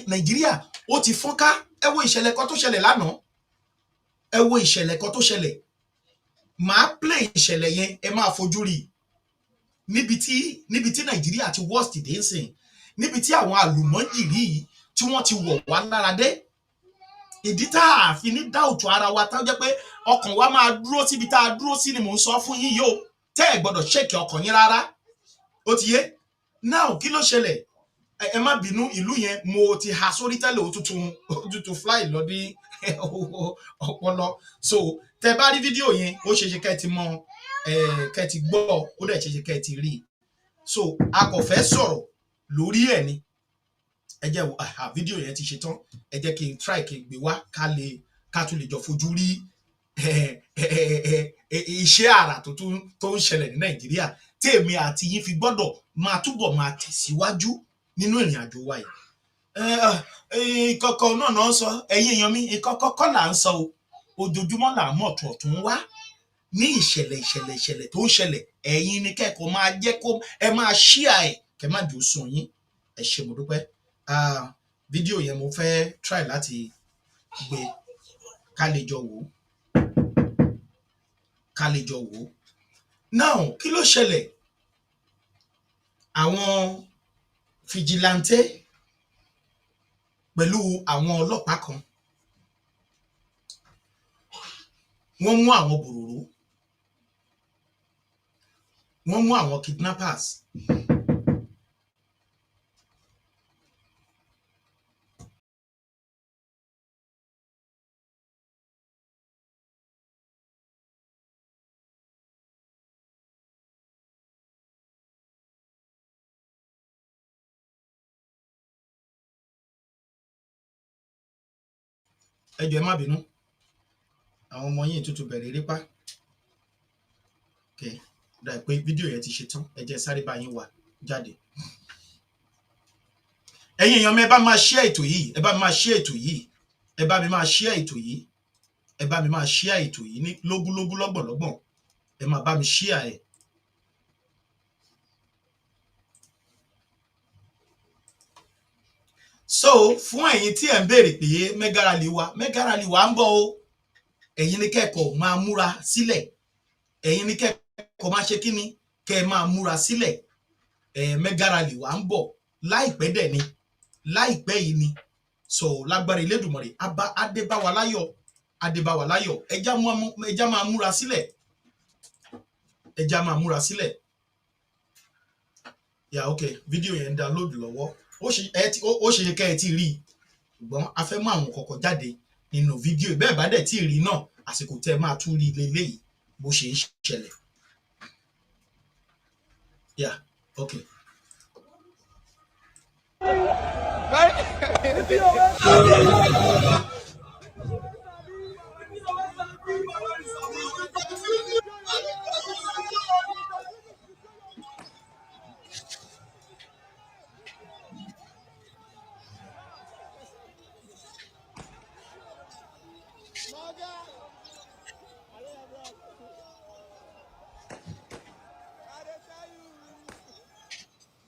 Nàìjíríà ó ti fọ́nká. Ẹ wo ìṣẹ̀lẹ̀ kan tó ṣẹlẹ̀ lánàá, ẹ wo ìṣẹ̀lẹ̀ kan tó ṣẹlẹ̀. Màá play ìṣẹ̀lẹ̀ yẹn, ẹ máa fojú rí i níbi tí Nàìjíríà ti worst dé ń sìn, níbi tí àwọn àlùmọ́jìrì yìí tí wọ́n ti wọ̀ wá lára dé. Ìdí tá a fi ní dá òtún ara wa, tá a jẹ́ pé ọkàn wa máa dúró síbi tá a dúró sí ni mò ń sọ fún yín yìí o, tẹ́ ẹ gbọ́dọ̀ shake ọkàn yín rárá. Ó ti yé now. Kí ló ṣẹlẹ̀? Ẹ má bínú, ìlú yẹn mo ti ha sórí tẹ́lẹ̀, òtútù fly lọ ní ọpọlọ. So tẹ́ bá rí fídíò yẹn, ó ṣeé ṣe kẹ́ ẹ ti mọ ẹ, kẹ́ ẹ ti gbọ́, ó dẹ̀ ṣeé ṣe kẹ́ ẹ ti rí i. So a kò fẹ́ sọ̀rọ̀ lórí ẹ̀ ni. Ẹ jẹ́ wo fídíò yẹn ti ṣe tán. Ẹ jẹ́ kí n try kí n gbé wá, ká lè ká tún lè jọ fojú rí iṣẹ́ àrà tó tún tó ń ṣẹlẹ̀ ní Nàìjíríà, tí èmi àti yín fi gbọ́dọ̀ máa túbọ̀ máa tẹ̀síwájú nínú ìrìn àjò wa yìí. Ìkọ̀kọ̀ náà náà ń sọ, ẹ̀yin èèyàn mi, ìkọ̀kọ̀ kọ́ là ń sọ o. Ojoojúmọ́ là ń mọ̀ ọ̀tún ọ̀tún wá ní ìṣẹ̀lẹ̀ ìṣẹ̀lẹ̀ ìṣẹ̀lẹ̀ tó ń ṣẹlẹ̀. Ẹ̀yin ni kẹ́kọ̀ọ́ máa jẹ́ kó ẹ máa share ẹ̀, kẹ́ má jò sùn yín. Ẹ ṣé, mo dúpẹ́. Fídíò yẹn mo fẹ́ try láti gbé ká lè jọ wò ó, ká lè jọ wò ó. Now, kí ló ṣẹlẹ̀? Àwọn vigilante pẹ̀lú àwọn ọlọ́pàá kan, wọ́n mú àwọn bòròró, wọ́n mú àwọn kidnappers. Ẹ jọ̀ọ́, ẹ má bínú, àwọn ọmọ yìí tuntun bẹ̀rẹ̀ eré pa. Ok, dà pé fídíò yẹn ti ṣe tán. Ẹ jẹ́ sáré bá yín wà jáde. Ẹ̀yin èèyàn mi, ẹ bá máa share ètò yìí, ẹ bá máa share ètò yìí, ẹ bá mi máa share ètò yìí, ẹ bá mi máa share ètò yìí ní lógúnlógún, lọ́gbọ̀nlọ́gbọ̀n. Ẹ máa bá mi share ẹ̀. So fún ẹ̀yin tí ẹ̀ ń béèrè pé mega rally wa, mega rally wa ń bọ̀ o. Ẹ̀yin ní kẹ́kọ̀ọ́ máa múra sílẹ̀, ẹ̀yin ní kẹ́kọ̀ọ́ máa ṣe kíni, kẹ́ ẹ máa múra sílẹ̀. Ẹ̀ mega rally wa ń bọ̀ láìpẹ́ dẹ̀ ni, láìpẹ́ yìí ni. So lágbára Elédùmarè, abá adébáwa láyọ̀, adébáwa láyọ̀. Ẹja máa múra sílẹ̀, ẹja máa múra sílẹ̀. Yà, ok, fídíò yẹn ń download lọ́wọ́. Ó ṣe kẹ́ ẹ ti rí i, ṣùgbọ́n a fẹ́ mú àwọn kọ̀ọ̀kan jáde nínú fídíò. Bẹ́ẹ̀ bá dẹ̀ tí ì rí náà, àsìkò tẹ́ ẹ máa tún rí leléyìí bó ṣe ń ṣẹlẹ̀. Yeah, ok.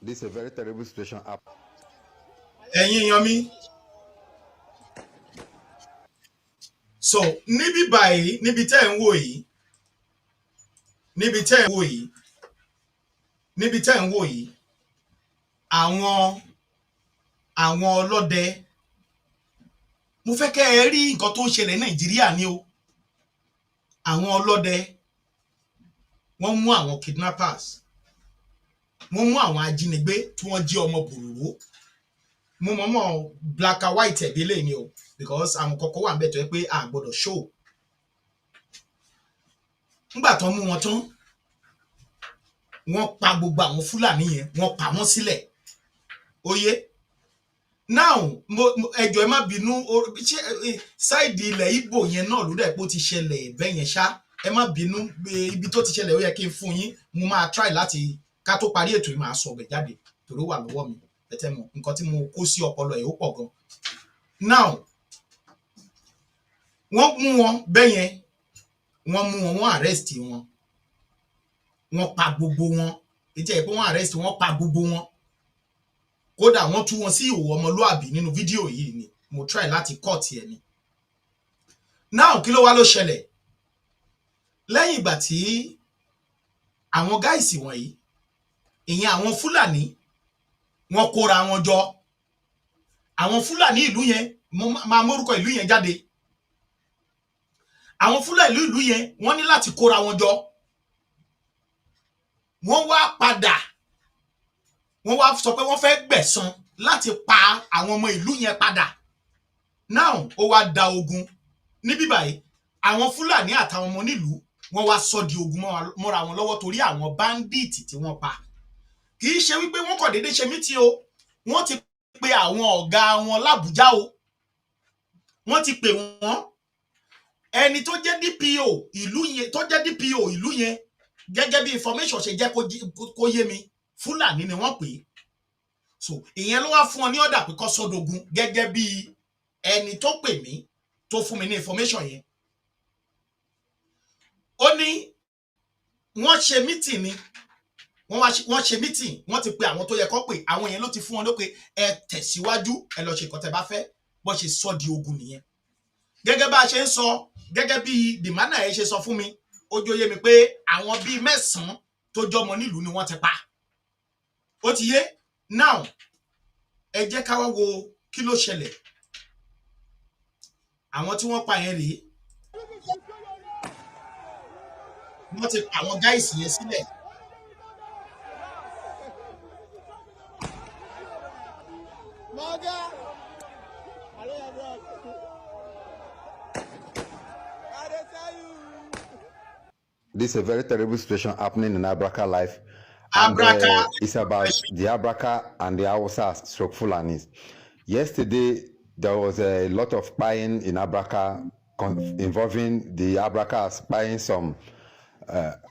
This is a very terrible situation. Ẹ̀yin èèyàn mi, so níbí báyìí, níbi tẹ́ ẹ̀ ń wò yìí, níbi tẹ́ ẹ̀ ń wò yìí, níbi tẹ́ ẹ̀ ń wò yìí, àwọn ọlọ́dẹ, mo fẹ́ kẹ́ ẹ rí nǹkan tó ń ṣẹlẹ̀ ní Nàìjíríà ni o. Àwọn ọlọ́dẹ, wọ́n mú àwọn kidnappers, wọ́n mú àwọn ajínigbé tí wọ́n jí ọmọ bòròró. Mo mọ̀ọ́mọ̀ black and white ẹ̀bí eléyìí ni o, because àwọn kọ̀ọ̀kan wà níbẹ̀ tó yẹ pé a gbọ́dọ̀ show. Nígbà tán mú wọn tán, wọ́n pa gbogbo àwọn Fúlàní yẹn, wọ́n pa wọ́n sílẹ̀. Oyé now, mo ẹ jọ̀ọ́, ẹ má bínú. Ṣé side ilẹ̀ Ìgbò yẹn náà ló dẹ̀ pé ó ti ṣẹlẹ̀ bẹ́ẹ̀ yẹn ṣá? Ẹ má bínú, ibi tó ti ṣẹlẹ̀, ó yẹ kí n fún yín. Mo máa try láti ká tó parí ètò yìí, máa sọ ọbẹ̀ jáde torí ó wà lọ́wọ́ mi. Ẹ̀tẹ̀ mọ̀ nǹkan tí mo kó sí ọpọlọ ẹ̀, ó pọ̀ gan. Now, wọ́n mú wọn bẹ́ẹ̀ yẹn, wọ́n mú wọn, wọ́n arrest wọn, wọ́n pa gbogbo wọn. Ìjẹ́ pé wọ́n arrest wọn, pa gbogbo wọn. Kò Kódà wọ́n tú wọn sí ìhòòhò ọmọlúàbí nínú fídíò yìí ni. Mo try láti cut ẹ̀ ni. Now, kí ló wá ló ṣẹlẹ̀ lẹ́yìn ìgbà tí àwọn guys wọ̀nyí, ìyẹn àwọn Fúlàní, wọ́n kóra wọn jọ? Àwọn Fúlàní ìlú yẹn, mo máa mórúkọ ìlú yẹn jáde. Àwọn Fúlàní ìlú yẹn, wọ́n ní láti kóra wọn jọ. Wọ́n wá padà, wọ́n wá sọ pé wọ́n fẹ́ gbẹ̀san láti pa àwọn ọmọ ìlú yẹn padà. Now, ó wá da ogun níbí báyìí. Àwọn Fúlàní àtàwọn ọmọ nílùú, wọ́n wá sọ di ogun mọ́ra wọn lọ́wọ́ torí àwọn bandit tí wọ́n pa. Kì í ṣe wípé wọ́n kàn déédéé ṣe meeting o. Wọ́n ti pe àwọn ọ̀gá wọn lábújá o. Wọ́n ti pè wọ́n. Ẹni tó jẹ́ DPO ìlú yẹn, tó jẹ́ DPO ìlú yẹn, gẹ́gẹ́ bí information ṣe jẹ́ kó yé mi, Fúlàní ni wọ́n pè é. So ìyẹn ló wá fún ọ ní ọ̀dà pé kó sọ́dọ̀gùn, gẹ́gẹ́ bí ẹni tó pè mí tó fún mi ní information yẹn. Ó ní wọ́n ṣe meeting ni. Wọ́n ṣe meeting, wọ́n ti pe àwọn tó yẹ kó pè. Àwọn yẹn ló ti fún wọn ló pé ẹ tẹ̀síwájú, ẹ lọ ṣe nǹkan tẹ́ bá fẹ́. Bó ṣe sọ di ogun nìyẹn. Gẹ́gẹ́ bá a ṣe ń sọ, gẹ́gẹ́ bí dìmánà ẹ ṣe sọ fún mi, ó jóyè mi pé àwọn bíi 9 tó jọmọ nílùú ni wọ́n ti pa. Ó ti yé. Now, ẹ jẹ́ ká wá wo kí ló ṣẹlẹ̀. Àwọn tí wọ́n pa yẹn rèé. Wọ́n ti pa àwọn guys yẹn sílẹ̀. Maga! I don't have rock. I dey tell you. This is a very terrible situation happening in Abraka life. And Abraka. It's about the Abraka and the Hausa stroke Fulanis. Yesterday, there was a lot of spying in Abraka involving the Abraka spying some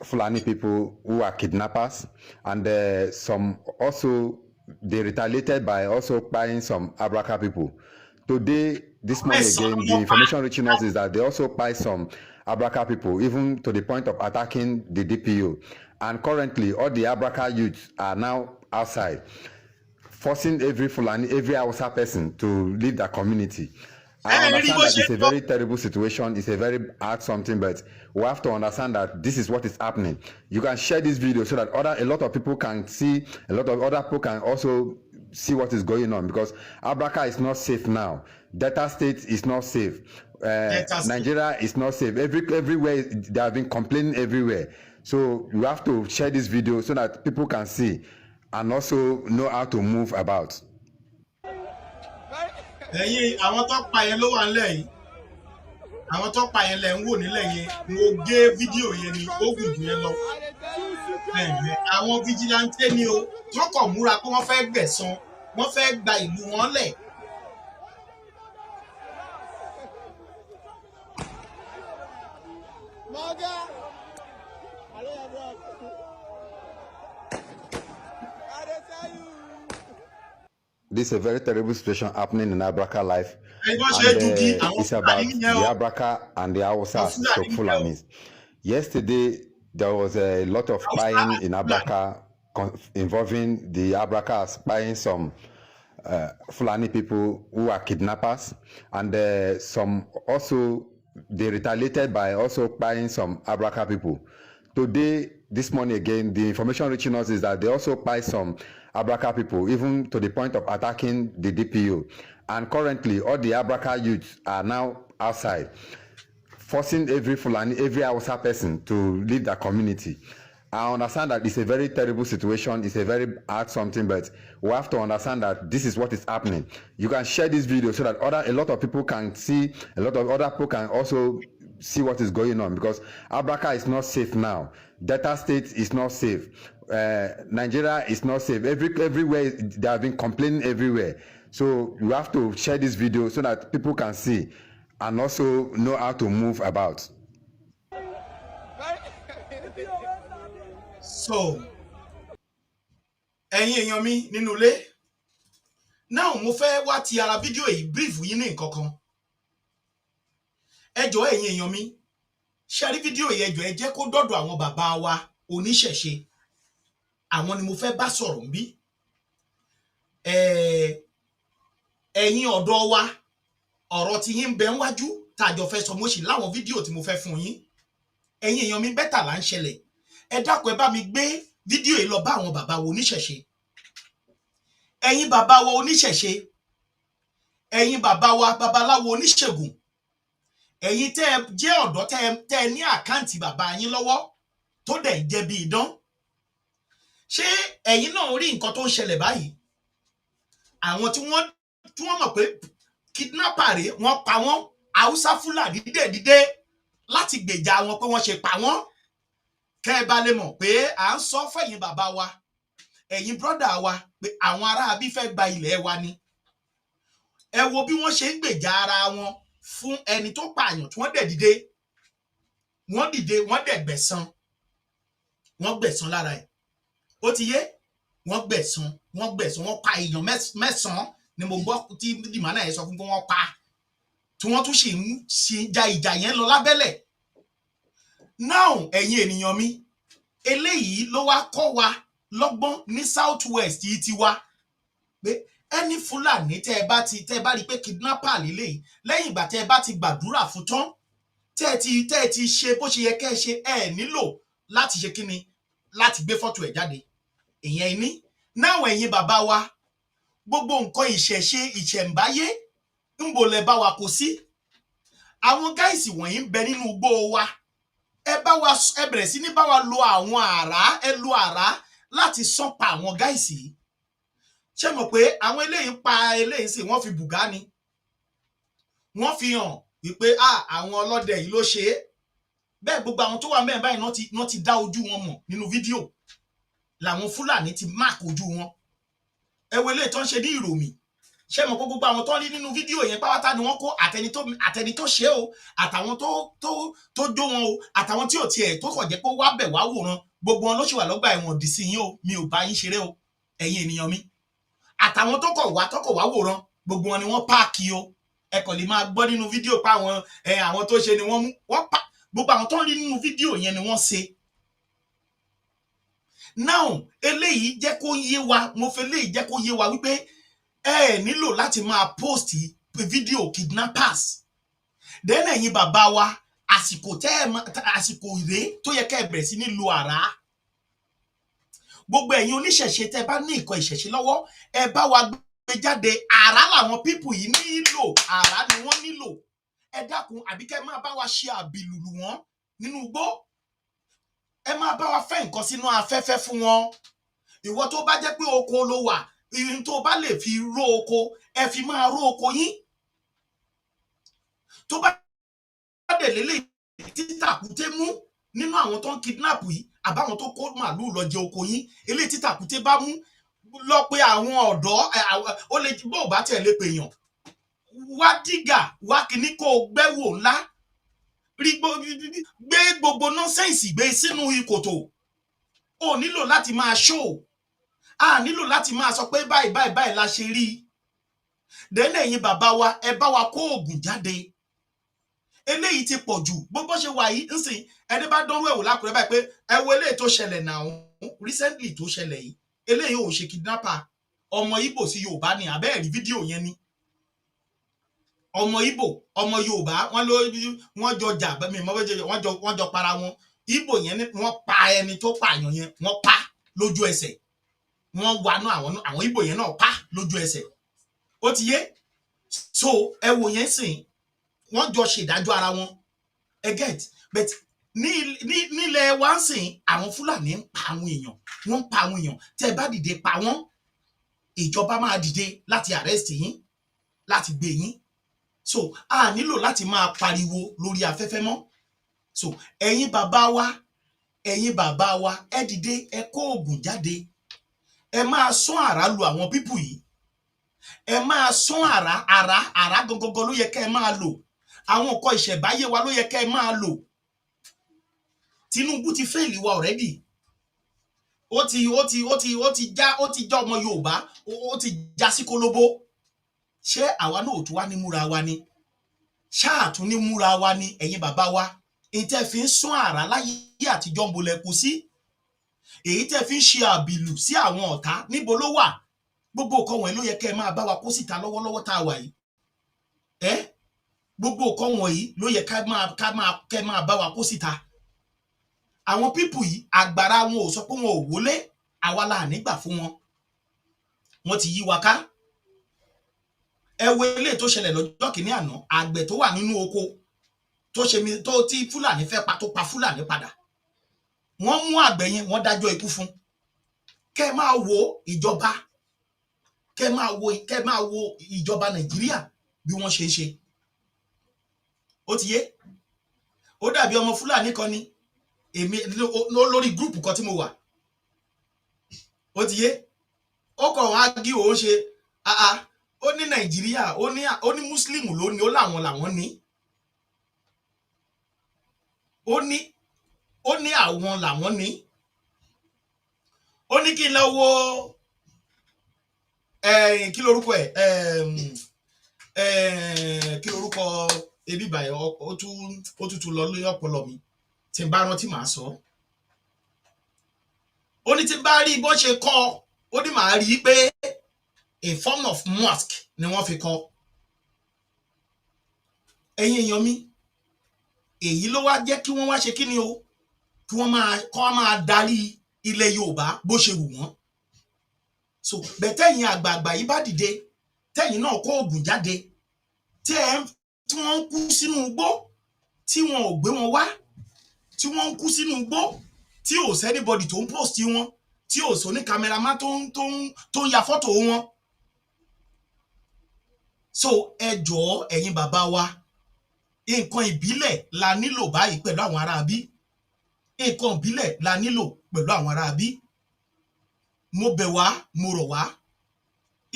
Fulani people who are kidnappers, and some also, they retaliated by also spying some Abraka people. Today, this morning Mẹ́sàn-án again, ló the pa. information reaching us is that they also spy some Abraka people, even to the point of attacking the DPO. And currently, all the Abraka youths are now outside, forcing every Fulani, every Hausa person to leave their community. I Ẹ rí understand bó that ṣe it's a ń lọ. very terrible situation. It's a very hard something, but we have to understand that this is what is happening. You can share this video so that other a lot of people can see, a lot of other people can also see what is going on, because Abraka is not safe now. Delta State is not safe. Delta State. Nigeria is not safe. Everywhere they have been complaining everywhere. So you have to share this video so that people can see and also know how to move about. Ẹ̀yin, àwọn tó pa yẹn ló wà nílẹ̀ yìí. Àwọn tó pa yẹn lẹ̀ ń wò nílẹ̀ yẹn. Mo gé fídíò yẹn ni, ó gùn jù yẹn lọ. I dey tell you. Ẹ̀hẹ̀, àwọn vigilante ni o, wọ́n kàn múra pé wọ́n fẹ́ gbẹ̀san, wọ́n fẹ́ gba ìlú wọn lẹ̀. Maga! I don't have rock. I dey tell you. This is a very terrible situation happening in Abraka life. Ẹni bọ́n ṣe é And dugi, àwọn it's Fúlàní about nìyẹn the o. Abraka and the Hausa Àwọn Fúlàní stroke nìyẹn o. Fulanis. Yesterday, there was a lot of Hausa spying àti in Fúlàní. Abraka involving the Abraka spying some Fulani people who are kidnappers, and some also, they retaliated by also spying some Abraka people. Today, this morning again, the information reaching us is that they also spy some Abraka people, even to the point of attacking the DPO. And currently, all the Abraka youths are now outside, forcing every Fulani, every Hausa person to leave their community. I understand that it's a very terrible situation. It's a very hard something, but we have to understand that this is what is happening. You can share this video so that other a lot of people can see, a lot of other people can also see what is going on, because Abraka is not safe now. Delta State is not safe. Nigeria is not safe. Everywhere they have been complaining everywhere. So you have to share this video so that people can see and also know how to move about. So ẹ̀yin èèyàn mi nínú ilé náà, mo fẹ́ wá ti ara fídíò yìí brief yín ní nǹkan kan. Ẹ jọ̀ọ́, ẹ̀yin èèyàn mi, ṣe rí fídíò yìí, ẹ jọ̀ọ́, ẹ jẹ́ kó dọ́dọ̀ àwọn bàbá wa oníṣẹ̀ṣe. Àwọn ni mo fẹ́ bá sọ̀rọ̀ ń bí. Ẹ̀yin ọ̀dọ́ wa, ọ̀rọ̀ tí yín ń bẹ níwájú tá a jọ fẹ́ sọ. Mo sì láwọn fídíò tí mo fẹ́ fún yín. Ẹ̀yin èèyàn mi, bẹ́tà là ń ṣẹlẹ̀. Ẹ dákun, ẹ bá mi gbé fídíò yìí lọ bá àwọn bàbá wa oníṣẹ̀ṣe. Ẹ̀yin bàbá wa oníṣẹ̀ṣe, ẹ̀yin bàbá wa babaláwo, oníṣègùn, ẹ̀yin tẹ́ ẹ jẹ́ ọ̀dọ́, tẹ́ ẹ ní account bàbá yín lọ́wọ́ tó dẹ̀ jẹ́ bí idán, ṣé ẹ̀yin náà rí nǹkan tó ń ṣẹlẹ̀ báyìí? Àwọn tí wọ́n mọ̀ pé kidnapper rèé, wọ́n pa wọ́n. Haúsá Fúlàní dẹ̀ dìde láti gbèjà wọn pé wọ́n ṣe pa wọ́n. Kẹ́ ẹ bá lè mọ̀ pé à ń sọ fẹ̀yìn bàbá wa, ẹ̀yin brother wa, pé àwọn aráabí fẹ́ gba ilẹ̀ wa ni. Ẹ wo bí wọ́n ṣe ń gbèjà ara wọn fún ẹni tó pààyàn, tí wọ́n dẹ̀ dìde, wọ́n dìde, wọ́n dẹ̀ gbẹ̀san, wọ́n gbẹ̀san lára ẹ̀. Ó ti yé, wọ́n gbẹ̀san, wọ́n gbẹ̀san. Wọ́n pa èèyàn mẹ́sàn-án ni mo gbọ́ tí dìmánà yẹn sọ fún pé wọ́n pa, tí wọ́n tún sì ń ṣe ja ìjà yẹn lọ lábẹ́lẹ̀. Now, ẹ̀yin ènìyàn mi, eléyìí ló wá kọ́ wa lọ́gbọ́n ní South West yìí ti wá pé ẹni Fúlàní tẹ́ ẹ bá rí i pé kidnapper lélẹ́yìí, lẹ́yìn ìgbà tẹ́ ẹ bá ti gbàdúrà fún tán, tẹ́ ẹ ti ṣe bó ṣe yẹ kẹ́ ẹ ṣe, ẹ nílò láti ṣe kíni, láti gbé fọ́tò ẹ̀ jáde. Ìyẹn ní náà. Ẹ̀yin bàbá wa, gbogbo nǹkan ìṣẹ̀ṣe, ìṣẹ̀ǹbáyé, ńbo lẹ bá wa kó sí? Àwọn guys wọ̀nyí ń bẹ nínú igbó wa. Ẹ bá wa, ẹ bẹ̀rẹ̀ sí ní bá wa lo àwọn àrá, ẹ lo àrá láti sán pa àwọn guys yìí. Ṣé mọ̀ pé àwọn eléyìí ń pa eléyìí sí, wọ́n fi bùgá ni, wọ́n fi hàn wípé àwọn ọlọ́dẹ yìí ló ṣe é bẹ́ẹ̀. Gbogbo àwọn tó wà mẹ́rin báyìí náà ti dá ojú wọn mọ̀ nínú fídíò, làwọn Fúlàní ti mark ojú wọn. Ẹ wo eléyìí tó ń ṣe ní Ìròmì. Ṣé mọ̀ pé gbogbo àwọn tó ń rí nínú fídíò yẹn pátá ni wọ́n kó, àtẹni tó ṣe o, àtàwọn tó jó wọn o, àtàwọn tí ò tiẹ̀ tó kàn jẹ́ pé ó wá bẹ̀ wá wòran, gbogbo wọn ló ṣì wà lọ́gbà ẹ̀wọ̀n dì sí yín o. Mi ò bá yín ṣeré o, ẹ̀yin ènìyàn mi. Àtàwọn tó kọ̀ wá wòran, gbogbo wọn ni wọ́n pack o. Ẹ kàn lè máa gbọ́ nínú fídíò pa àwọn ẹ àwọn tó ṣe ni wọ́n mú wọ́n pa. Gbogbo àwọn tó ń rí nínú fídíò yẹn ni wọ́n ṣe. Now, eléyìí jẹ́ kó yé wa, mo fẹ́ eléyìí jẹ́ kó yé wa wípé ẹ nílò láti máa post fídíò kidnappers. Then ẹ̀yin bàbá wa, àsìkò tẹ́ ẹ àsìkò rèé tó yẹ kẹ́ ẹ bẹ̀rẹ̀ sí ní lo àrá. Gbogbo ẹ̀yin oníṣẹ̀ṣe, tẹ́ ẹ bá ní nǹkan ìṣẹ̀ṣe lọ́wọ́, ẹ bá wa gbé jáde. Àrá làwọn people yìí nílò, àrá ni wọ́n nílò. Ẹ dákun, àbí kẹ́ ẹ máa bá wa ṣe àbìlùlù wọn nínú igbó, ẹ máa bá wa fẹ́ nǹkan sínú afẹ́fẹ́ fún wọn. Ìwọ tó bá jẹ́ pé oko ló wà, ihun tó bá lè fi ró oko, ẹ fi máa ró oko yín. Tó bá dẹ̀ lélẹ̀ títàkùté mú nínú àwọn tó ń kidnap yìí, àbáwọn tó kó màlúù lọ jẹ oko yín, eléyìí títàkùté bá mú lọ pé àwọn ọ̀dọ́ ó lè bó bá tiẹ̀ lè pèèyàn wá, dígà wá kíní, kó o gbẹ́wò ńlá rí, gbé gbogbo nonsense gbé sínú ìkòtò. O nílò láti máa show, a nílò láti máa sọ pé báyìí báyìí báyìí la ṣe rí i. Dẹ́nà, ẹ̀yin bàbá wa, ẹ bá wa kó oògùn jáde. Eléyìí ti pọ̀ jù. Gbogbo ṣe wà yìí nsìn, ẹni bá dánwó ẹ̀wò lákùrẹ́ báyìí pé ẹ wo eléyìí tó ṣẹlẹ̀ náà, recently tó ṣẹlẹ̀ yìí, eléyìí ò ṣe kidnapper. Ọmọ Ìgbò sí Yorùbá ni, àbẹ́ẹ̀rí fídíò yẹn ni? Ọmọ Ìgbò, ọmọ Yorùbá, wọ́n ló wọ́n jọ jà mi mọ́ bẹ́ẹ̀, wọ́n jọ para wọn. Ìgbò yẹn ni wọ́n pa. Ẹni tó pààyàn yẹn, wọ́n pa lójú ẹsẹ̀. Wọ́n wà náà, àwọn Ìgbò yẹn náà pa lójú ẹsẹ̀. Ó ti yé. So ẹ wò yẹn sìn, wọ́n jọ ṣèdájọ́ ara wọn. Ẹ get? But ní ní nílẹ̀ wa ń sìn, àwọn Fúlàní ń pa àwọn èèyàn, wọ́n ń pa àwọn èèyàn. Tẹ́ ẹ bá dìde pa wọ́n, ìjọba máa dìde láti arrest yín, láti gbé yín. So a nílò láti máa pariwo lórí afẹ́fẹ́ mọ́. So ẹ̀yin bàbá wa, ẹ̀yin bàbá wa, ẹ dìde, ẹ kó oògùn jáde, ẹ máa sán àrá lu àwọn people yìí. Ẹ máa sán àrá, àrá, àrá gangan ló yẹ kẹ́ ẹ máa lò. Àwọn nǹkan ìṣẹ̀báyé wa ló yẹ kẹ́ ẹ máa lò. Tinubu ti fail wa already. Ó ti já ọmọ Yorùbá, ó ti já sí kólóbó. Ṣé àwa náà ò tún wá ní múra wa ni? Ṣáà tún ní múra wa ni? Ẹ̀yin bàbá wa, èyí tẹ́ fi ń sún àrá láyé àtijọ́, ń bolẹ̀ kù sí? Èyí tẹ́ fi ń ṣe àbìlù sí àwọn ọ̀tá, níbo ló wà? Gbogbo nǹkan wọ̀nyí ló yẹ kẹ́ ẹ máa bá wa kó síta lọ́wọ́lọ́wọ́ tá a wà yìí. Ẹ gbogbo nǹkan wọ̀nyí ló yẹ ká máa kẹ́ máa bá wa kó síta. Àwọn people yìí, àgbàrá wọn ò sọ pé wọn ò wọlé, àwa la nígbà fún wọn. Wọ́n ti yí wa ká. Ẹ wo eléyìí tó ṣẹlẹ̀ lọ́jọ́ kìíní àná, àgbẹ̀ tó wà nínú oko tó ṣe mi tó tí Fúlàní fẹ́ pa, tó pa Fúlàní padà. Wọ́n mú àgbẹ̀ yẹn, wọ́n dájọ́ ikú fún. Kẹ́ ẹ máa wo ìjọba, kẹ́ ẹ máa wo ìjọba Nàìjíríà bí wọ́n ṣe ń ṣe. Ó ti yé, ó dàbí ọmọ Fúlàní kan ni èmi lórí group kan tí mo wà. Ó ti yé, ó kọ̀ wá gí òun ṣe àà. Ó ní Nàìjíríà, ó ní Muslim ló ní, ó láwọn làwọn ní, ó ní àwọn làwọn ní. Ó ní kí n lọ wo kí lorúkọ ẹ, kí lorúkọ ebi báyìí? Ó tún lọ lórí ọpọlọ mi. Tí n bá rántí, màá sọ. Ó ní tí n bá rí bó ṣe kọ́, ó ní màá rí i pé a form of mosque ni wọ́n fi kọ́. Ẹ̀yin èèyàn mi, èyí ló wá jẹ́ kí wọ́n wá ṣe kí ni o, kí wọ́n máa kọ́ máa darí ilẹ̀ Yorùbá bó ṣe wù wọ́n. So bẹ̀tẹ̀yìn àgbààgbà yìí bá dìde, tẹ̀yìn náà kó oògùn jáde, tí ẹ tí wọ́n ń kú sínú igbó, tí wọn ò gbé wọn wá, tí wọ́n ń kú sínú igbó, tí ò sí anybody tó ń post wọn, tí ò sọ ní cameraman tó ń ya fọ́tò wọn. So ẹ jọ̀ọ́, ẹ̀yin bàbá wa, nǹkan ìbílẹ̀ la nílò báyìí pẹ̀lú àwọn aráabí. Nǹkan ìbílẹ̀ la nílò pẹ̀lú àwọn aráabí. Mo bẹ̀ wá, mo rọ̀ wá.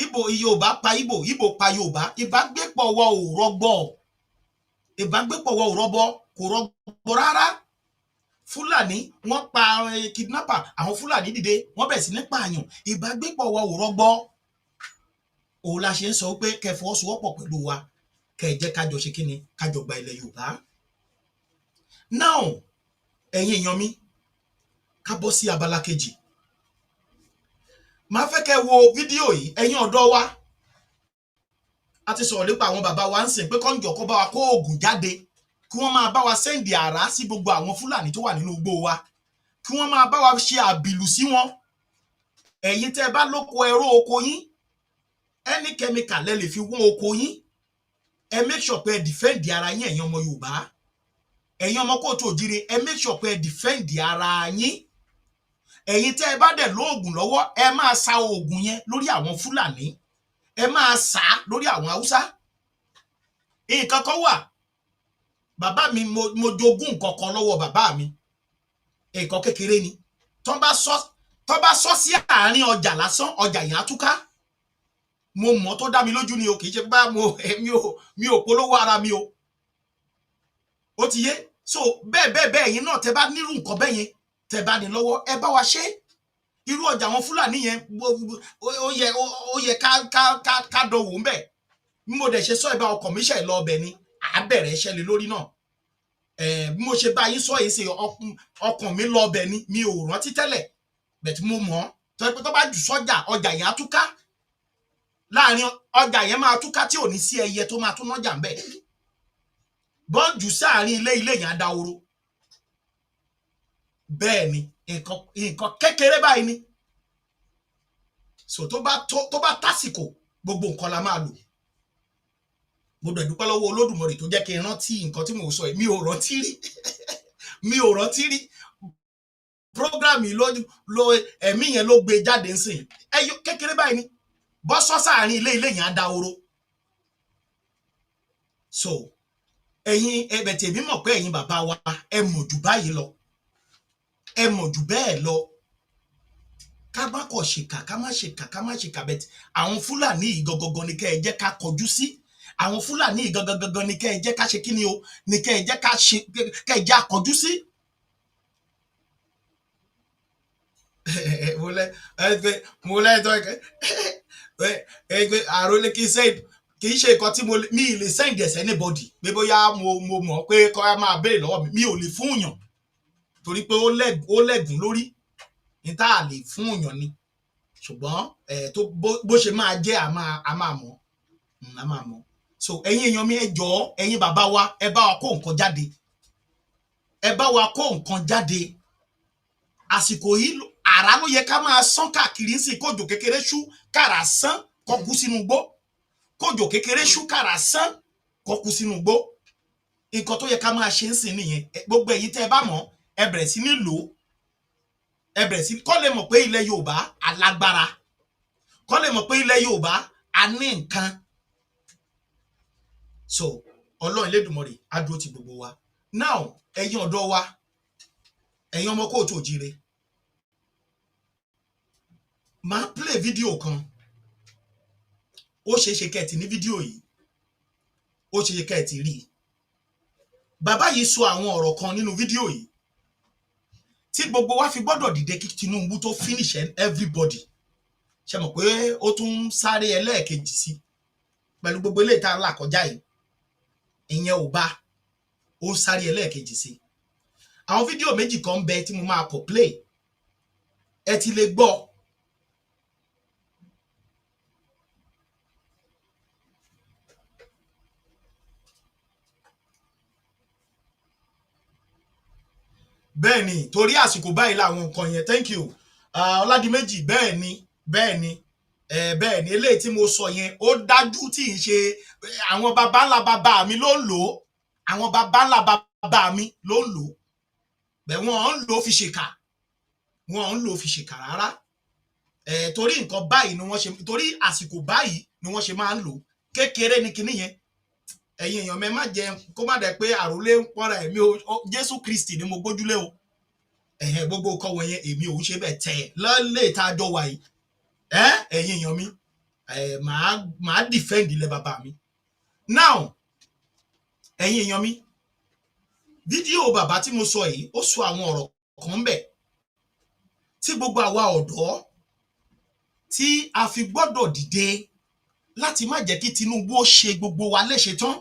Ibo Yorùbá pa Ibo, Ibo pa Yorùbá, ìbágbépọ̀ wa ò rọgbọ, ìbágbépọ̀ wa ò rọgbọ, kò rọgbọ rárá. Fúlàní wọ́n pa kidnapper, àwọn Fúlàní dìde, wọ́n bẹ̀rẹ̀ sí ní pààyàn. Ìbágbépọ̀ wa ò rọgbọ. Òun la ṣe ń sọ pé kẹ́ fọwọ́sowọ́pọ̀ pẹ̀lú wa, kẹ́ ẹ jẹ́ kájọ ṣe kíni, kájọ gba ilẹ̀ Yorùbá. Now, ẹ̀yin èèyàn mi, ká bọ́ sí abala kejì. Màá fẹ́ kẹ́ wo fídíò yìí. Ẹ̀yin ọ̀dọ́ wa, a ti sọ̀rọ̀ nípa àwọn bàbá wa ń sìn pé kọ́ńjọ kó bá wa kó oògùn jáde, kí wọ́n máa bá wa send àrá sí gbogbo àwọn Fúlàní tó wà nínú igbó wa, kí wọ́n máa bá wa ṣe àbìlù sí wọn. Ẹ̀yin tẹ́ ẹ bá lóko, ẹrú oko yín, any chemical lẹ lè fi wọ́n oko yín. Ẹ make sure pé ẹ defend ara yín. Ẹ̀yin ọmọ Yorùbá, ẹ̀yin ọmọ káàárọ̀ oòjíire, ẹ make sure pé ẹ defend ara yín. Ẹ̀yin tẹ́ ẹ bá dẹ̀ lóògùn lọ́wọ́, ẹ máa sa oògùn yẹn lórí àwọn Fúlàní, ẹ máa sà á lórí àwọn Haúsá. Nǹkan kan wà, bàbá mi, mo jogún nǹkan kan lọ́wọ́ bàbá mi. Nǹkan kékeré ni. Tó bá sọ sí àárín ọjà lásán, ọjà yẹn á túká. Mo mọ̀ tó dá mi lójú ni o. Kì í ṣe bá mo mi ò polówó ara mi o. Ó ti yé. So bẹ́ẹ̀ bẹ́ẹ̀ bẹ́ẹ̀, yín náà, tẹ́ bá nírú nǹkan bẹ́ẹ̀ yẹn, tẹ́ bá ní lọ́wọ́, ẹ bá wa ṣe. Irú ọjà àwọn Fúlàní yẹn, ó yẹ ká dánwò ń bẹ̀. Bí mo dẹ̀ ṣe sọ, ìbá ọkọ̀ mi ṣe lọ ọbẹ̀ ni à á bẹ̀rẹ̀ iṣẹ́ lé lórí náà. Bí mo ṣe bá yín sọ yìí ṣe, ọkàn mi lọ ọbẹ̀ ni. Mi ò rántí tẹ́lẹ̀ bẹ̀tí mo mọ̀ ọ́ tó yẹ pé tó bá jù sọ́jà, ọjà yẹn á túká. Láàrin ọjà yẹn máa túká, tí ò ní sí ẹyẹ tó máa tún nájà ń bẹ̀. Bọ́ọ̀jù sáàrin ilé, ilé yẹn á dahoro. Bẹ́ẹ̀ ni, nǹkan kékeré báyìí ni. So tó bá tásìkò, gbogbo nǹkan la máa lò. Mo dẹ̀ dúpẹ́ lọ́wọ́ Olódùmarè tó jẹ́ kí n rántí nǹkan tí mò ń sọ yìí. Mi ò rántí rí, mi ò rántí rí. Program yìí ló ẹ̀mí yẹn ló gbé jáde ńsìn. Ẹyọ kékeré báyìí ni, bọ́ sọ́ sáàrin ilé, ilé yẹn á dahoro. So ẹ̀yin ẹbẹ̀ tèmi mọ̀ pé ẹ̀yin bàbá wa, ẹ mọ̀ jù báyìí lọ, ẹ mọ̀ jù bẹ́ẹ̀ lọ. Ká má kọ̀ ṣèkà, ká má ṣèkà, ká má ṣèkà bẹ́ẹ̀. Àwọn Fúlàní yìí gangan ni kẹ́ ẹ jẹ́ ká kọjú sí. Àwọn Fúlàní yìí gangan gangan ni kẹ́ ẹ jẹ́ ká ṣe kí ni o, ni kẹ́ ẹ jẹ́ ká ṣe, kẹ́ ẹ jẹ́ àkọjú sí. Mo lẹ tọ́ ẹ pé àròlé kì í send, kì í ṣe nǹkan tí mo mi ì lè send ẹ̀ anybody pé bóyá mo mọ̀ pé kọ́ ẹ máa béèrè lọ́wọ́ mi. Mi ò lè fún yàn torí pé ó lẹ́gùn lórí ní tá a lè fún yàn ni. Ṣùgbọ́n ẹ tó bó ṣe máa jẹ́, a máa mọ̀, a máa mọ̀. So ẹ̀yin èèyàn mi, ẹ jọ̀ọ́, ẹ̀yin bàbá wa, ẹ bá wa kó nǹkan jáde, ẹ bá wa kó nǹkan jáde. Àsìkò yìí àrá ló yẹ ká máa sán káàkiri ń sìn. Kójò kékeré ṣú, kàrà sán, kó kú sínú igbó. Kójò kékeré ṣú, kàrà sán, kó kú sínú igbó. Nǹkan tó yẹ ká máa ṣe ń sìn nìyẹn. Gbogbo ẹ̀yin tẹ́ ẹ bá mọ̀, ẹ bẹ̀rẹ̀ sí ní lò ó. Ẹ bẹ̀rẹ̀ sí kọ́ lè mọ̀ pé ilẹ̀ Yorùbá alágbára, kọ́ lè mọ̀ pé ilẹ̀ Yorùbá a ní nǹkan. So Ọlọ́run Elédùmarè á dúró ti gbogbo wa. Now, ẹ̀yin ọ̀dọ́ wa, ẹ̀yin ọmọ káàárọ̀ oòjíire, máa play fídíò kan. Ó ṣeé ṣe kẹ́ ẹ ti ní fídíò yìí, ó ṣeé ṣe kẹ́ ẹ ti rí i. Bàbá yìí sọ àwọn ọ̀rọ̀ kan nínú fídíò yìí tí gbogbo wa fi gbọ́dọ̀ dìde kí Tinubu tó finish everybody. Ṣe mọ̀ pé ó tún ń sáré ẹlẹ́ẹ̀kejì sí pẹ̀lú gbogbo eléyìí tá a là kọjá yìí? Ìyẹn ò bá, ó ń sáré ẹlẹ́ẹ̀kejì sí. Àwọn fídíò méjì kan ń bẹ tí mo máa kọ play, ẹ ti lè gbọ́. Bẹ́ẹ̀ ni, torí àsìkò báyìí làwọn nǹkan yẹn. Thank you, Ọládìméjì. Bẹ́ẹ̀ ni, bẹ́ẹ̀ ni, bẹ́ẹ̀ ni. Eléyìí tí mo sọ yẹn, ó dájú tí ń ṣe àwọn baba ńlá baba mi ló ń lò ó. Àwọn baba ńlá baba mi ló ń lò ó bẹ́ẹ̀. Wọ́n ń lò ó fi ṣèkà, wọ́n ń lò ó fi ṣèkà rárá. Torí nǹkan báyìí ni wọ́n ṣe, torí àsìkò báyìí ni wọ́n ṣe máa ń lò ó. Kékeré ni kinní yẹn. Ẹ̀yin èèyàn mi, ẹ má jẹ kó má dẹ̀ pé àròlé ń pọ́nra ẹ̀mí o. Jésù Kristi ni mo gbójúlé o. Ẹ̀hẹ̀, gbogbo nǹkan wọ̀nyẹn, èmi ò ń ṣe bẹ́ẹ̀ tẹ̀ lọ́lẹ̀ tá a jọ wà yìí. Ẹ́ ẹ̀yin èèyàn mi, ẹ̀ máa defend ilẹ̀ bàbá mi. Now, ẹ̀yin èèyàn mi, fídíò bàbá tí mo sọ yìí, ó sọ àwọn ọ̀rọ̀ kan bẹ̀ tí gbogbo àwa ọ̀dọ́ tí a fi gbọ́dọ̀ dìde láti má jẹ́ kí Tinubu ó ṣe gbogbo wa léṣe tán.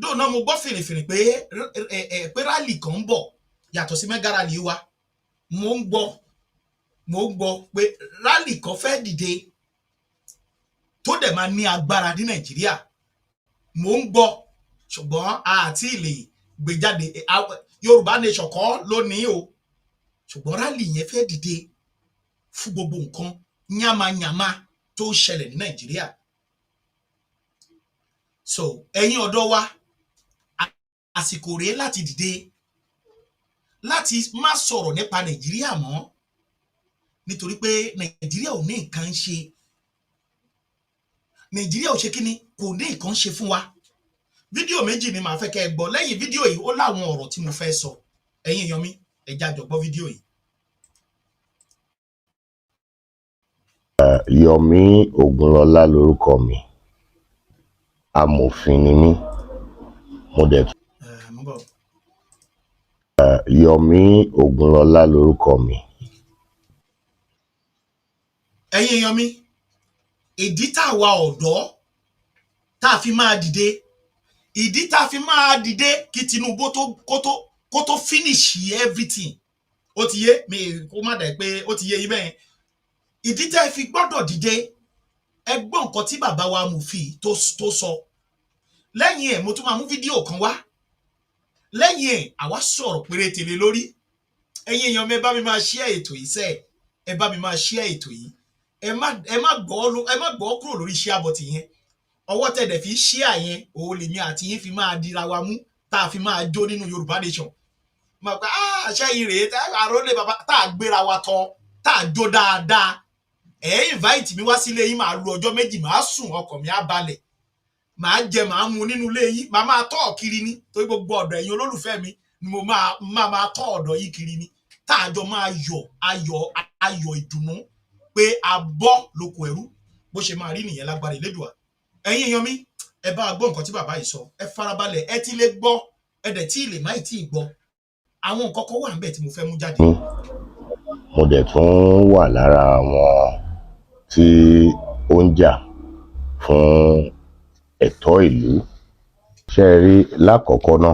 Dóònà, mo gbọ́ fìrìfìrì pé ẹ ẹ pé rally kan ń bọ̀ yàtọ̀ sí mega rally wa. Mo ń gbọ́ pé rally kan fẹ́ dìde tó dẹ̀ máa ní agbára ní Nàìjíríà. Mo ń gbọ́, ṣùgbọ́n àti lè gbé jáde. Yorùbá Nation kọ́ lónìí o, ṣùgbọ́n rally yẹn fẹ́ dìde fún gbogbo nǹkan yánmayànma tó ń ṣẹlẹ̀ ní Nàìjíríà. So ẹ̀yin ọ̀dọ́ wa, àsìkò rèé láti dìde, láti má sọ̀rọ̀ nípa Nàìjíríà mọ́, nítorí pé Nàìjíríà ò ní nǹkan ń ṣe. Nàìjíríà ò ṣe kíni, kò ní nǹkan ń ṣe fún wa. Fídíò méjì ni màá fẹ́ kẹ́ ẹ gbọ́. Lẹ́yìn fídíò yìí, ó láwọn ọ̀rọ̀ tí mo fẹ́ sọ. Ẹ̀yin èèyàn mi, ẹ jẹ́ á jọ gbọ́ fídíò yìí. Yomi Ogunlọlá lorúkọ mi. Amòfin ni mí, mo dẹ̀ Ẹ mo bọ̀. Yomi Ogunlọlá lorúkọ mi. Ẹ̀yin èèyàn mi, ìdí tá a wa ọ̀dọ́ tá a fi máa dìde, ìdí tá a fi máa dìde kí Tinubu tó kó tó finish everything, ó ti yé mi, kó má dà pé ó ti yé yín bẹ́ẹ̀. Ìdí tá ẹ fi gbọ́dọ̀ dìde, ẹ gbọ́ nǹkan tí bàbá wa amòfin tó sọ. Lẹ́yìn ẹ̀, mo tún máa mú fídíò kan wá. Lẹ́yìn ẹ̀, àwa sọ̀rọ̀ péréte lé lórí. Ẹ̀yin èèyàn mi, ẹ bá mi máa share ètò yìí sẹ́ẹ̀. Ẹ bá mi máa share ètò yìí. Ẹ má gbọ́ kúrò lórí share button yẹn. Ọwọ́ tẹ̀dẹ̀ fi share yẹn, òun lèmi àti yín fi máa dira wa mú, tá a fi máa jó nínú Yorùbá Nation. Máa pa ah, ṣẹ́yìn rèé tá àrólé bàbá tá a gbéra wa tọ́, tá a jó dáadáa. Ẹ invite mi wá sílé yín, màá lu ọjọ́ 2, màá sùn, ọkàn mi á balẹ̀, màá jẹ, màá mu nínú ilé yín, màá máa tọ́ kiri ní, torí gbogbo ọ̀dọ̀ ẹ̀yin olólùfẹ́ mi ni mo máa tọ́ ọ̀dọ̀ yín kiri ní, tá a jọ máa yọ̀ ayọ̀ ayọ̀ ìdùnnú pé a bọ́ lóko ẹrú. Bó ṣe máa rí nìyẹn lágbára Ìlédùà. Ẹ̀yin èèyàn mi, ẹ bá a gbọ́ nǹkan tí bàbá yìí sọ. Ẹ farabalẹ̀. Ẹ ti lè gbọ́, ẹ dẹ̀ tí ì lè má ì tí ì gbọ́. Àwọn nǹkan kan wà níbẹ̀ tí mo fẹ́ mú jáde. Mo dẹ̀ tún wà lára àwọn tí ó ń jà fún ẹ̀tọ́ ìlú. Ṣé ẹ rí lákọ̀ọ́kọ́ ná,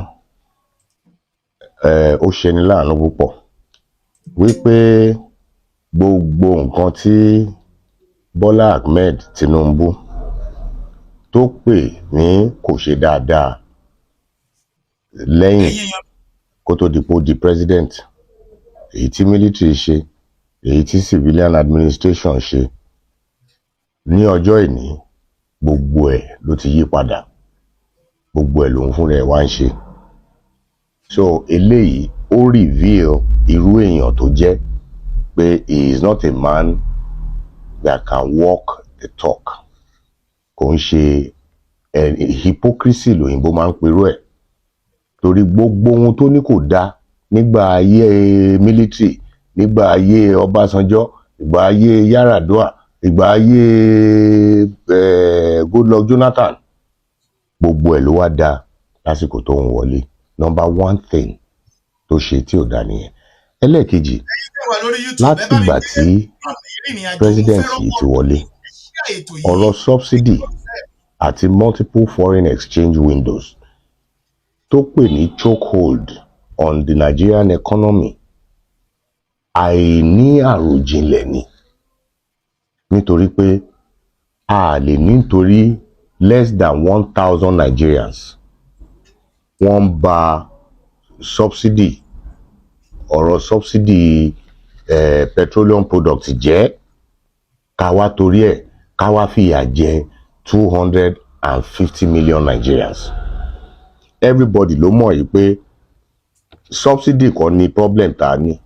ó ṣeni láàánú púpọ̀ wípé Gbogbo nǹkan tí Bọ́lá Ahmed Tinubu tó pè ní kò ṣe dáadáa lẹ́yìn Ẹ̀yin èèyàn, kó tó di pé ó di president, èyí tí military ṣe, èyí tí civilian administration ṣe ní ọjọ́ ìní, gbogbo ẹ̀ ló ti yí padà, gbogbo ẹ̀ lòun fúnra ẹ̀ wá ń ṣe. So eléyìí, ó reveal irú èèyàn tó jẹ́, pé he is not a man that can walk the talk. Kò ń ṣe ẹ, hypocrisy lòyìnbó máa ń perú ẹ̀, torí gbogbo ohun tó ní kò dáa nígbà ayé military, nígbà ayé Ọbásanjọ́, ìgbà ayé Yar'Adua, ìgbà ayé Goodluck Jonathan, gbogbo ẹ̀ ló wá dáa lásìkò tó ń wọlé. Number one thing tó ṣe tí ò dáa nìyẹn. Ẹlẹ́ẹ̀kejì, ẹ wà lórí YouTube, ẹ láti bá mi ìgbà gbé tí ìrìn àjò president yìí ti wọlé, share ètò yìí. ọ̀rọ̀ subsidy àti multiple foreign exchange windows tó pè ní chokehold on the Nigerian economy, àìní àròjinlẹ̀ ni, nítorí pé a lè nítorí less than 1,000 Nigerians wọ́n ń ba subsidy, ọ̀rọ̀ subsidy petroleum product jẹ́, ká wá torí ẹ̀ ká wá fìyà jẹ 250 million Nigerians. Everybody ló mọ̀ yìí pé subsidy kọ́ ni problem tá a ní.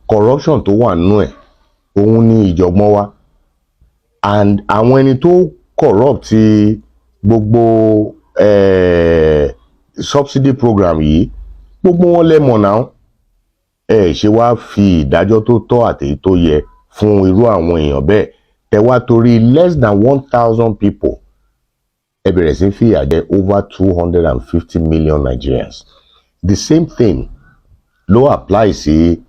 Corruption tó wà nínú ẹ̀, òun ní ìjọ̀gbọ́n wa, and àwọn ẹni tó corrupt gbogbo subsidy program yìí, gbogbo wọn lẹ́mọ̀ náà. Ẹ ṣe wá fi ìdájọ́ tó tọ́ àtèyí tó yẹ fún irú àwọn èèyàn bẹ́ẹ̀, tẹ wá torí less than 1,000 people, ẹ bẹ̀rẹ̀ sí fìyà jẹ over 250 million Nigerians. The same thing ló apply sí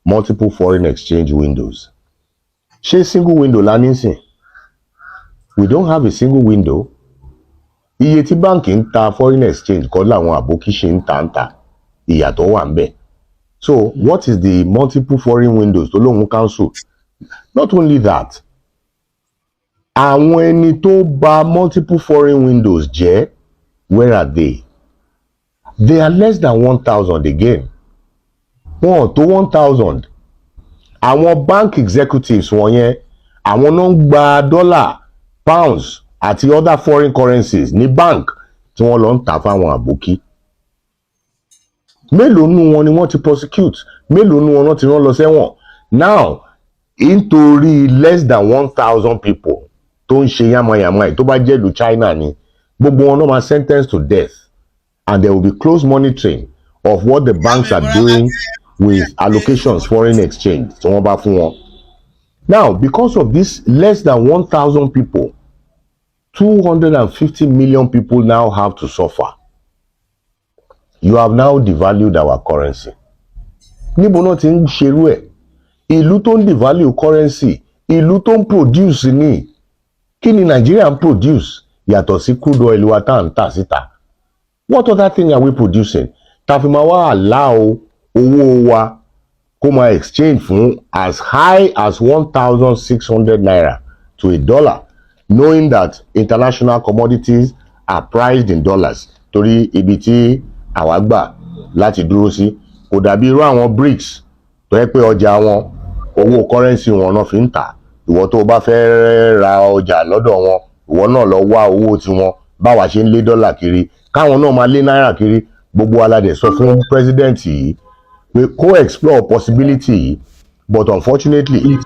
multiple foreign exchange windows. Ṣé single window la ní sìn? We don't have a single window. Iye tí báǹkì ń ta foreign exchange kọ́ làwọn àbókí ṣe ń ta, ìyàtọ̀ wà ń bẹ̀. So what is the multiple foreign windows tó lóun cancel? Not only that, àwọn ẹni tó bà multiple foreign windows jẹ́, where are they? They are less than 1,000 again. Wọn ò tó 1,000. Àwọn bank executives wọ̀nyẹn, àwọn náà ń gba dollar, pounds àti other foreign currencies ní bank tí wọ́n lọ ń tà fáwọn àbókí. Mélòó nú wọn ni wọ́n ti prosecute? Mélòó nú wọn náà ti rán lọ sẹ́wọ̀n? Now, nítorí less than 1,000 people tó ń ṣe yamayama yìí, tó bá jẹ́ ìlú China ni, gbogbo wọn náà máa sentence to death and there will be close monitoring of what the banks are doing with allocations foreign exchange tí wọ́n bá fún wọn. Now, because of this less than 1,000 people, 250 million people now have to suffer. You have now devalued our currency. Níbo náà ti ń ṣerú ẹ̀? Ìlú tó ń devalue currency, ìlú tó ń produce ní. Kí ni Nigeria ń produce yàtọ̀ sí crude oil wa tá à ń tà síta? What other thing are we producing tá fi máa wá allow owó wa kó máa exchange fún as high as ₦1,600 to a dollar, knowing that international commodities are priced in dollars? Torí ibi tí àwa gbà láti dúró sí kò dàbí irú àwọn BRICS tó yẹ pé ọjà wọn, owó currency wọn náà fi ń tà. Ìwọ tó o bá fẹ́ ra ọjà lọ́dọ̀ wọn, ìwọ náà lọ wá owó tiwọn. Báwa ṣe ń lé dọ́là kiri, káwọn náà máa lé náírà kiri. Gbogbo wa la dẹ̀ sọ fún president yìí pé kó explore possibility yìí, but unfortunately,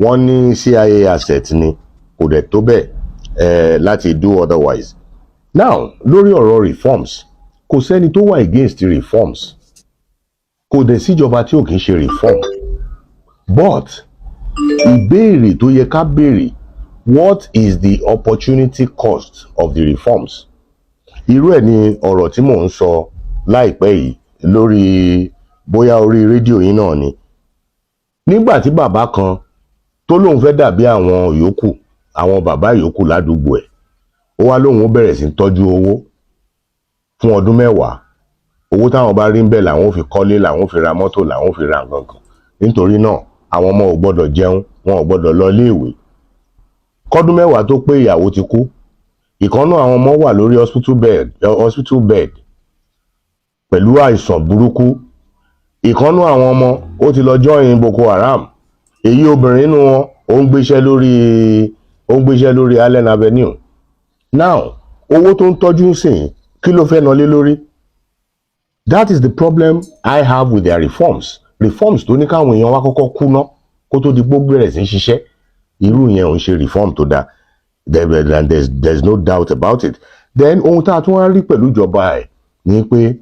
wọ́n ní CIA asset ni, kò dẹ̀ tó bẹ́ẹ̀ láti do otherwise. Now, lórí ọ̀rọ̀ reforms, kò sẹ́ni tó wà against reforms, kò dẹ̀ síjọba tí ò kì í ṣe reform, but ìbéèrè tó yẹ ká béèrè, what is the opportunity cost of the reforms? Irú ẹ̀ ni ọ̀rọ̀ tí mò ń sọ láìpẹ́ yìí lórí bóyá orí rédíò yín náà ni, nígbà tí bàbá kan tó lóun fẹ́ dàbí àwọn yòókù, àwọn bàbá yòókù ládùúgbò ẹ̀, ó wá lóun ó bẹ̀rẹ̀ sí í tọ́jú owó fún ọdún 10. Owó táwọn bá rí ń bẹ̀ làwọn ò fi kọ́lé, làwọn ò fi ra mọ́tò, làwọn ò fi ra nǹkan kan. Nítorí náà, Àwọn ọmọ ò gbọ́dọ̀ jẹun, wọn ò gbọ́dọ̀ lọ iléèwé. Kọ́dún 10 tó pé, ìyàwó ti kú. Ìkànnà àwọn ọmọ wà lórí hospital bed pẹ̀lú àìsàn burúkú. Ìkànnà àwọn ọmọ ó ti lọ join Boko Haram. Èyí obìnrin nínú wọn, ó ń gbéṣẹ́ lórí Allen Avenue. Now, owó tó ń tọ́jú sìn, kí ló fẹ́ ná lé lórí? That is the problem I have with their reforms. Reforms tó ní káwọn èèyàn wá kọ́kọ́ kú ná kó tó di pé ó bẹ̀rẹ̀ sí í ṣiṣẹ́, irú yẹn ò ń ṣe reform tó dáa there, and there's no doubt about it. Then ohun tá a tún wá rí pẹ̀lú ìjọba ẹ̀ ni pé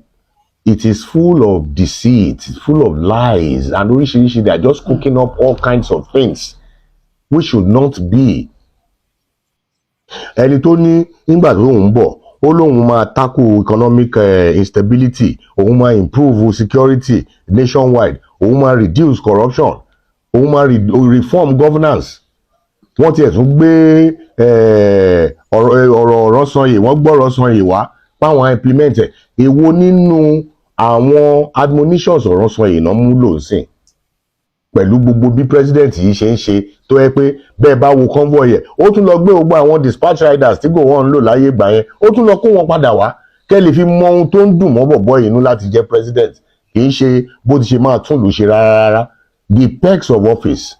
it is full of deceit, full of lies and oríṣiríṣi. They are just cooking up all kinds of things which should not be. Ẹni tó ní nígbà tó ń bọ̀, ó lóun máa tackle economic instability, òun máa improve security nationwide, òun máa reduce corruption, òun máa reform governance. Wọ́n tiẹ̀ tún gbé ọ̀rọ̀ Oronsaye, wọ́n gbọ́ Oronsaye wá páwọn implement ẹ̀. Èwo nínú àwọn admonitions Oronsaye náà mú lò sí pẹ̀lú gbogbo bí president yìí ṣe ń ṣe, tó yẹ pé bẹ́ẹ̀ bá wo convoy ẹ̀, ó tún lọ gbé gbogbo àwọn dispatch riders tí Gowon ń lò láyé ìgbà yẹn, ó tún lọ kó wọn padà wá, kẹ́ lè fi mọ ohun tó ń dùn mọ́ bọ̀bọ́ yìí nú láti jẹ́ president. Kì í ṣe bó ti ṣe máa tún lù ṣe rárá rárá. The perks of office,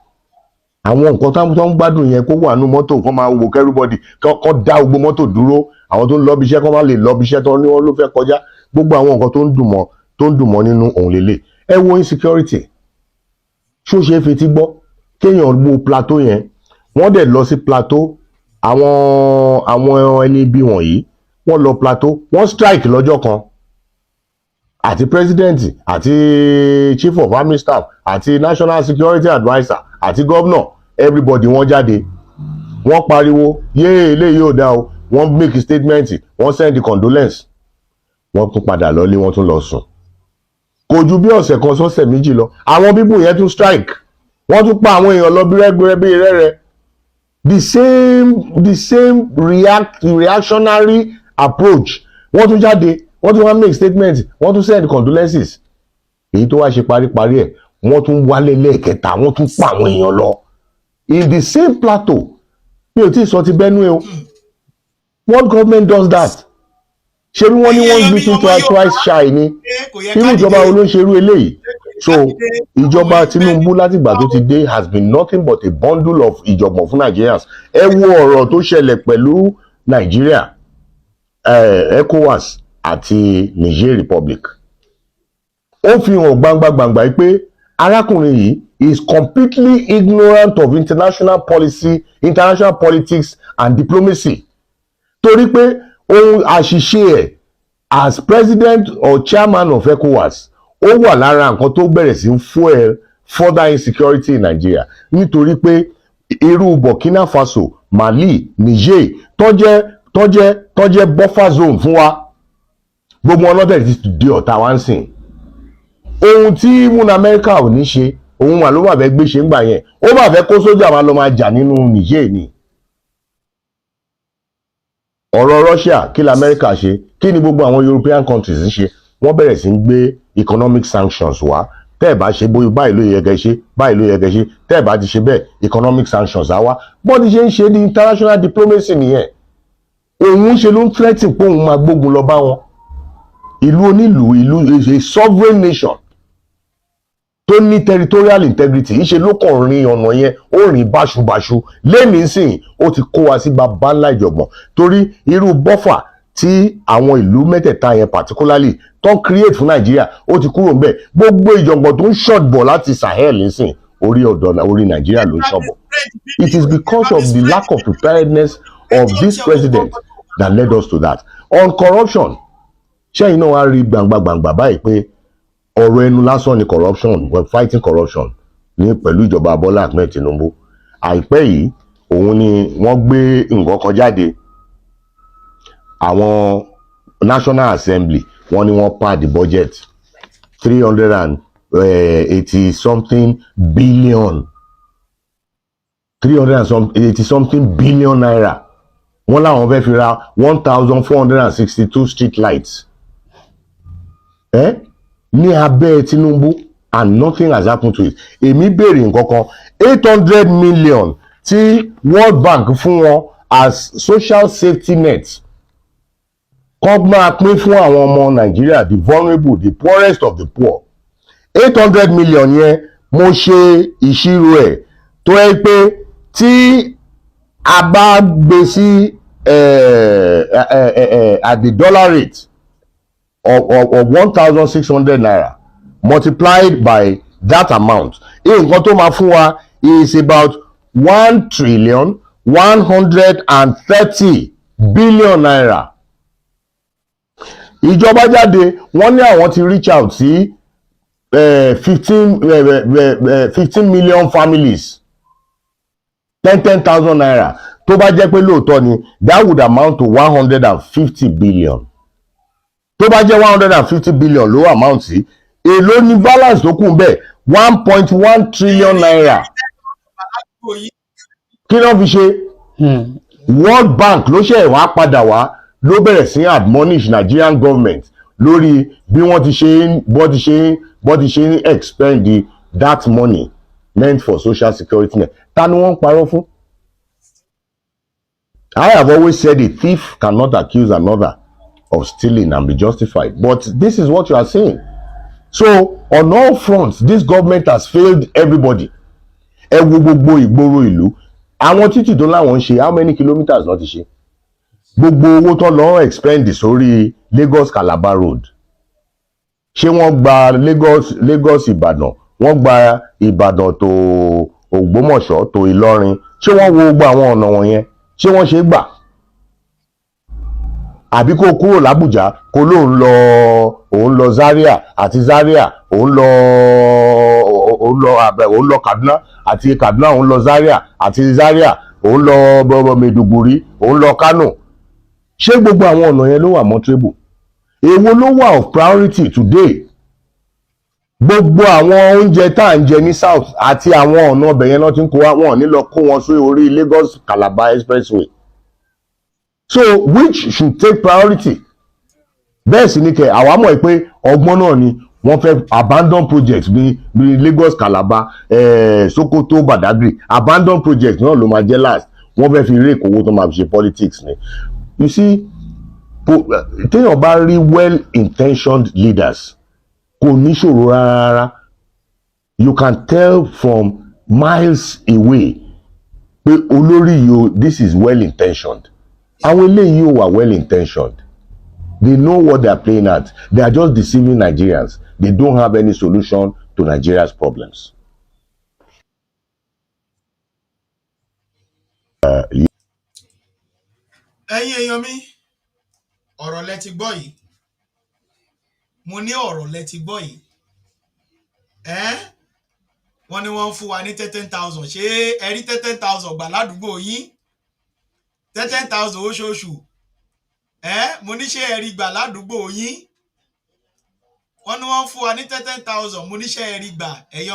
àwọn nǹkan tó ń gbádùn yẹn, kó wà nú mọ́tò, kó máa wò everybody, kó dá gbogbo mọ́tò dúró, àwọn tó ń lọ bí iṣẹ́ kó má lè lọ bí iṣẹ́, tó ní wọ́n ló fẹ́ kọjá, gbogbo àwọn nǹkan tó ń dùn mọ́ nínú òun lélẹ̀. Ẹ wo insecurity, ṣó ṣe é fetí gbọ́ kéèyàn wo Plateau yẹn? Wọ́n dẹ̀ lọ sí Plateau, àwọn ẹni ibi wọ̀nyí, wọ́n lọ Plateau, wọ́n strike lọ́jọ́ kan, àti president, àti chief of army staff, àti national security adviser, àti governor, everybody, wọ́n jáde, wọ́n pariwo, "Yéé, eléyìí ò dá o." Wọ́n make statement, wọ́n send condolence, wọ́n tún padà lọ́lé, wọ́n tún lọ sùn. Kò ju bí ọ̀sẹ̀ kan sọ́sẹ̀ 2 lọ, àwọn people yẹn tún strike, wọ́n tún pa àwọn èèyàn lọ bí rẹ́gbẹ́rẹ́ bí rẹ́rẹ́. The same reactionary approach. Wọ́n tún jáde, wọ́n tún wá make statement, wọ́n tún send condolences. Èyí tó wá ṣe paríparí ẹ̀, wọ́n tún wálé lẹ́ẹ̀kẹta, wọ́n tún pa àwọn èèyàn lọ in the same plateau. Mi ò tí ì sọ ti Benue o. What government does that? Ṣé bí wọ́n ní once bitten, twice shy ni? Irú ìjọba wo ló ń ṣe irú eléyìí? So ìjọba Tinubu látìgbà tó ti dé has been nothing but a bundle of ìjọ̀gbọ̀n fún Nigerians. Ẹ wo ọ̀rọ̀ tó ṣẹlẹ̀ pẹ̀lú Nàìjíríà, ECOWAS àti Niger Republic. Ó fi hàn gbangba gbangba pé arákùnrin yìí is completely ignorant of international policy, international politics and diplomacy, torí pé ohun àṣìṣe ẹ̀ as president or chairman of ECOWAS, ó wà lára nǹkan tó bẹ̀rẹ̀ sí fuel further insecurity in Nigeria, nítorí pé irú Burkina Faso, Mali, Niger tó jẹ́ buffer zone fún wa, gbogbo wọn lọ́tẹ̀ ti di ọ̀tá wa ń sìn. Ohun tí múna Amẹ́ríkà ò ní ṣe, òun wà ló wà fẹ́ gbé ṣe ń gbà yẹn. Ó bá fẹ́ kó sójà máa lọ máa jà nínú Niger ni. Ọ̀rọ̀ Russia, kí ni Amẹ́ríkà ṣe? Kí ni gbogbo àwọn European countries ń ṣe? Wọ́n bẹ̀rẹ̀ sí ń gbé economic sanctions wá. Tẹ́ ẹ̀ bá ṣe bóyá báyìí ló yẹ kẹ́ ṣe, báyìí ló yẹ kẹ́ ṣe, tẹ́ ẹ̀ bá ti ṣe bẹ́ẹ̀, economic sanctions á wá. Bọ́n ti ṣe ń ṣe ní international diplomacy nìyẹn. Òun ṣe ló ń threaten pé òun máa gbógun lọ bá wọn. Ìlú onílùú, ìlú is a sovereign nation tó ní territorial integrity, ìṣe ló kàn rin ọ̀nà yẹn, ó rìn báṣubàṣu. Lẹ́nìí sìn, ó ti kó wa sí baba ńlá ìjọ̀gbọ̀n, torí irú buffer tí àwọn ìlú mẹ́tẹ̀ẹ̀ta yẹn particularly tó ń create fún Nàìjíríà, ó ti kúrò ńbẹ̀. Gbogbo ìjọ̀gbọ̀n tó ń ṣọ̀bọ̀ láti Sahel nísìn, orí ọ̀dọ̀ orí Nàìjíríà ló ń ṣọ̀bọ̀. It is because of the lack of preparedness of this president that led us to that. On corruption, ṣẹ́yìn náà wá rí gbangba gbangba báyìí pé ọ̀rọ̀ ẹnu lásán ni corruption, we're fighting corruption ní pẹ̀lú ìjọba Bọ́lá Ahmed Tinubu. Àìpẹ́ yìí, òun ni wọ́n gbé nǹkan kan jáde. Àwọn National Assembly, wọ́n ní wọ́n pad the budget, 380 something billion, 380 something billion naira. Wọ́n láwọn fẹ́ fi ra 1,462 street lights ní abẹ́ Tinubu. And nothing has happened to it. Èmi béèrè nǹkan kan: 800 million tí World Bank fún wọn as social safety net kọ́ máa pín fún àwọn ọmọ Nàìjíríà, the vulnerable, the poorest of the poor. 800 million yẹn, mo ṣe ìṣirò ẹ̀ tó yẹ pé tí a bá gbé sí at the dollar rate of 1,600 naira multiplied by that amount, nǹkan tó máa fún wa is about 1 trillion 130 billion naira. Ìjọba jáde, wọ́n ní àwọn ti reach out sí 15 million families, ten ten thousand naira. Tó bá jẹ́ pé lóòótọ́ ni, that would amount to 150 billion. Tó bá jẹ́ 150 billion ló amount sí, èló ni balance tó kù bẹ́ẹ̀? 1.1 trillion naira. Kí ló fi ṣe? World Bank ló ṣe wá padà wá, ló bẹ̀rẹ̀ sí admonish Nigerian government lórí bí wọ́n ti ṣe ń bọ́ ti ṣe ń expend that money meant for social security net. Ta ni wọ́n ń parọ́ fún? I have always said a thief cannot accuse another of stealing and be justified, but this is what you are saying. So on all fronts, this government has failed everybody. Ẹ wo gbogbo ìgboro ìlú, àwọn títì tó láwọn ń ṣe, how many kilometres ló ti ṣe? Gbogbo owó tó lọ expend sórí Lagos Calabar road, ṣé wọ́n gba Lagos Ìbàdàn, wọ́n gba Ìbàdàn tó Ògbómọ̀ṣọ́ tó Ìlọrin, ṣé wọ́n wo gbogbo àwọn ọ̀nà wọ̀nyẹn? Ṣé wọ́n ṣe é gbà? Àbí kó kúrò l'Ábùjá, kó lóun lọ, òun lọ Zaria, àti Zaria òun lọ Kaduna, àti Kaduna òun lọ Zaria, àti Zaria òun lọ bọ̀bọ̀ Maiduguri, òun lọ Kano. Ṣé gbogbo àwọn ọ̀nà yẹn ló wà motorable? Èwo ló wà of priority today? Gbogbo àwọn oúnjẹ tá à ń jẹ ní south àti àwọn ọ̀nà ọbẹ̀ yẹn náà ti ń kó wá, wọn ò ní lọ kó wọn sí orí Lagos Calabar Expressway. So which should take priority? Bẹ́ẹ̀ sì ni kẹ̀, àwa mọ̀ pé ọgbọ́n náà ni wọ́n fẹ́ abandon project bí Lagos Calabar, Sokoto Badagry. Abandon project náà ló máa jẹ́ last. Wọ́n fẹ́ fi rake owó tó máa fi ṣe politics ni. You see, téèyàn bá rí well intentioned leaders, kò níṣòro rárá rárá. You can tell from miles away pé olórí yìí o, this is well intentioned. Àwọn eléyìí ò wà well intentioned. They know what they are playing at. They are just deceiving Nigerians. They don't have any solution to Nigeria's problems. Ẹ̀yin èèyàn mi, ọ̀rọ̀ lẹ ti gbọ́ yìí. Mo ní ọ̀rọ̀ lẹ ti gbọ́ yìí. Ẹ́ wọ́n ní wọ́n ń fún wa ní 10,000. Ṣé ẹ rí 10,000 gbà ládùúgbò yín? 10,000 oṣooṣù. Ẹ́ mo ní, ṣé ẹ rí gbà ládùúgbò yín? Wọ́n ní wọ́n ń fún wa ní 10,000. Mo ní, ṣé ẹ rí gbà ẹ̀yọ́?